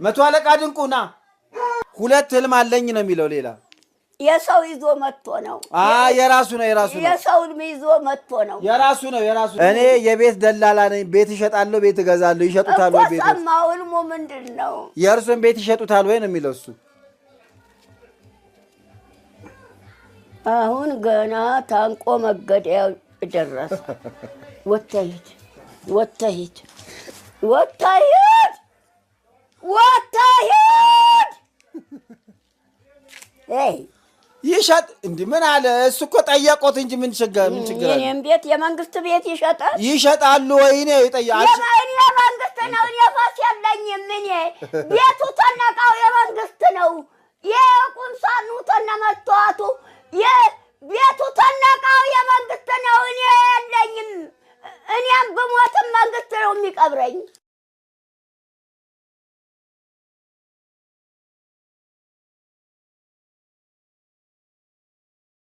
መቶ አለቃ ድንቁ ና፣ ሁለት ህልም አለኝ ነው የሚለው። ሌላ የሰው ይዞ መጥቶ ነው። የራሱ ነው፣ የራሱ ነው። የሰው ህልም ይዞ መጥቶ ነው። የራሱ ነው፣ የራሱ። እኔ የቤት ደላላ ነኝ። ቤት እሸጣለሁ፣ ቤት እገዛለሁ። ይሸጡታል እኮ ወይ ቤት? ሰማሁ። ህልሙ ምንድን ነው? የእርሱን ቤት ይሸጡታል ወይ ነው የሚለው እሱ። አሁን ገና ታንቆ መገደያው ደረሰ። ወጥተህ ሂድ፣ ወጥተህ ሂድ፣ ወጥተህ ሂድ፣ ወጥተህ ሂድ። ይ ይሸጥ እንዲህ ምን አለ እሱ? እኮ ጠየቆት እንጂ ምን ችግር አለ? የኔም ቤት የመንግስት ቤት ይሸጣል። ይሸጣሉ ወይ ነው የጠየቅ። የማን የመንግስት ነው? እኔ ፈስ የለኝም። እኔ ቤቱ ተነቃው የመንግስት ነው። የቁምሳኑ ተነመቷቱ ቤቱ ተነቃው የመንግስት ነው። እኔ የለኝም። እኔም ብሞትም መንግስት ነው የሚቀብረኝ።